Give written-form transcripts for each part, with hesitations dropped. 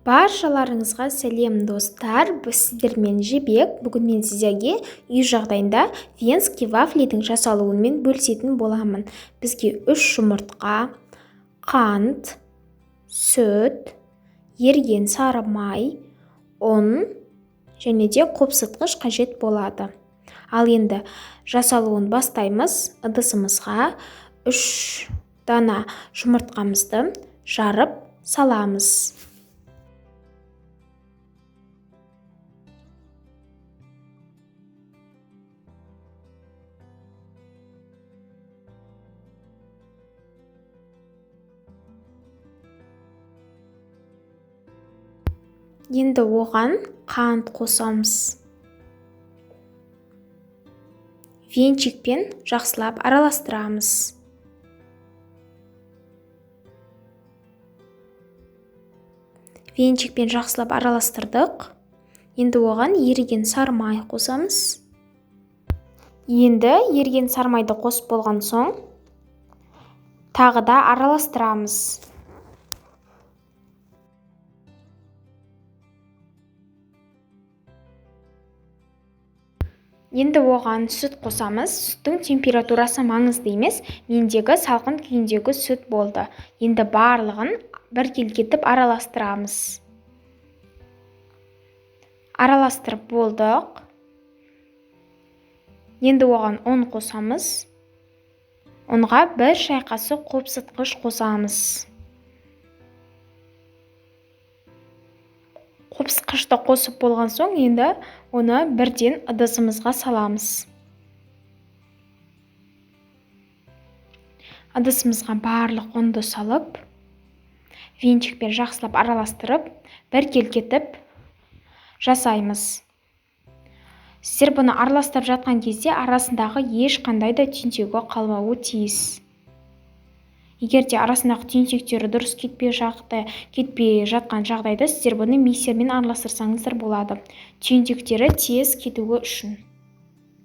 Баршаларыңызға сәлем, достар! Сіздермен Жібек. Бүгін мен сіздерге үй жағдайында венский вафлидің жасалуымен бөлісетін боламын. Бізге 3 жұмыртқа, қант, сүт, еріген сары май, ұн және де қопсытқыш қажет болады. Ал енді жасалуын бастаймыз. Ыдысымызға 3 дана жұмыртқамызды жарып саламыз. Енді оған қант қосамыз. Венчикпен жақсылап араластырамыз. Венчикпен жақсылап араластырдық. Енді оған еріген сары май қосамыз. Енді еріген сары майды қосып болған соң тағы да араластырамыз. Енді оған сүт қосамыз. Сүттің температурасы маңызды емес, мендегі салқын күйіндегі сүт болды. Енді барлығын біркелкі етіп араластырамыз. Араластырып болдық. Енді оған ұн қосамыз. Ұнға 1 шай қасық қопсытқыш қосамыз. Қопсытқышты қосып болған соң енді оны бірден ыдысымызға саламыз. Ыдысымызға барлық ұнды салып, венчикпен жақсылап араластырып, біркелкі етіп жасаймыз. Сіздер бұны араластырып жатқан кезде арасындағы ешқандай да түйнектегі қалмауы тиіс. Егер де арасындағы түйнектері дұрыс кетпей жатқан жағдайда сіздер бұны миксермен араластырсаңыздар болады. Түйнектері тез кетуі үшін.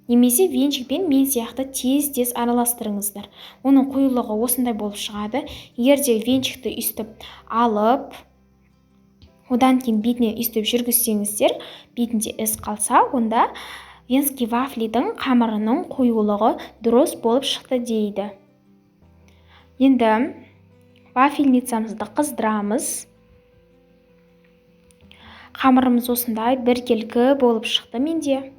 Немесе венчикпен мен сияқты тез-тез араластырыңыздар. Оның қоюлығы осындай болып шығады. Егер де венчикті үстіп алып, одан кейін бетінен үстіп жүргізсеңіздер, бетінде із қалса, онда венский вафлидің қамырының қоюлығы дұрыс болып шықты дейді. Енді вафельницамызды қыздырамыз. Қамырымыз осындай біркелкі болып шықты менде.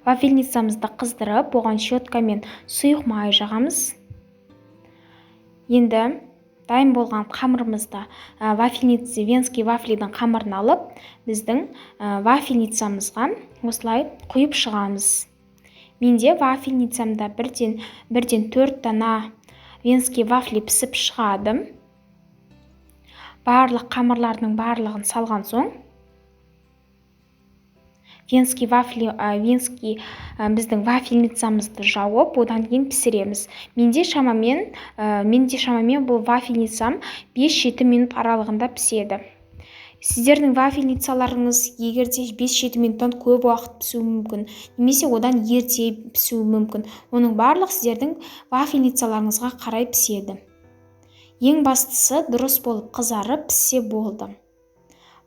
Вафельницамызды қыздырып, оған щеткамен сұйық май жағамыз. Енді дайын болған қамырымызды, вафельница, венский вафлидің қамырын алып, біздің вафельницамызға осылай құйып шығамыз. Менде вафельницамда бірден 4 дана венский вафли пісіп шығады. Барлық қамырлардың барлығын салған соң, венский вафли, венский, біздің вафельницамызды жауып, одан кейін пісіреміз. Менде шамамен бұл вафельницам 5-7 минут аралығында піседі. Сіздердің вафельницаларыңыз егер де 5-7 минуттан көп уақыт пісуі мүмкін, немесе одан ерте пісуі мүмкін. Оның барлық сіздердің вафельницаларыңызға қарай піседі. Ең бастысы дұрыс болып қызарып піссе болды.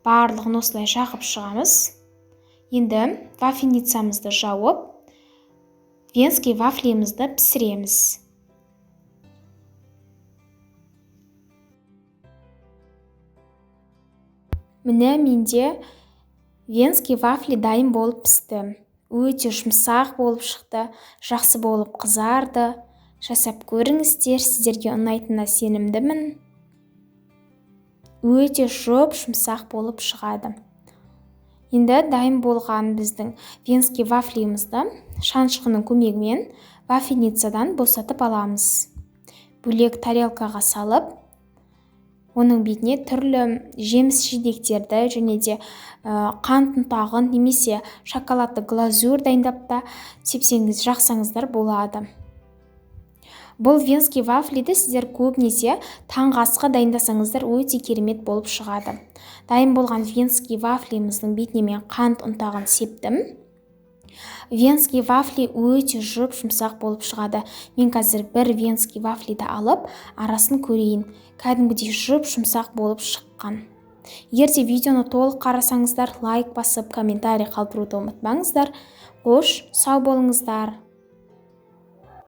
Барлығын осылай жағып шығамыз. Енді вафельницамызды жауып, венский вафлимізді пісіреміз. Міне менде венский вафли дайын болып пісті. Өте жұмсақ болып шықты, жақсы болып қызарды. Жасап көріңіздер, сіздерге ұнайтынына сенімдімін. Өте жұп-жұмсақ болып шығады. Енді дайын болған біздің венский вафлимізді шанышқының көмегімен вафельницадан босатып аламыз. Бөлек тарелкаға салып, оның бетіне түрлі жеміс жидектерді және де қант ұнтағын немесе шоколадты глазурь дайындап та сепсеңіз, жақсаңыздар болады. Бұл венский вафлиді сіздер көбінесе таңғы асқа дайындасаңыздар өте керемет болып шығады. Дайын болған венский вафлиміздің бетіне мен қант ұнтағын септім. Венский вафли өте жұп-жұмсақ болып шығады. Мен қазір бір венский вафлиді алып, арасын көрейін. Кәдімгідей жұп-жұмсақ болып шыққан. Егер де видеоны толық қарасаңыздар, лайк басып, комментарий қалдыруды ұмытпаңыздар. Қош, сау болыңыздар.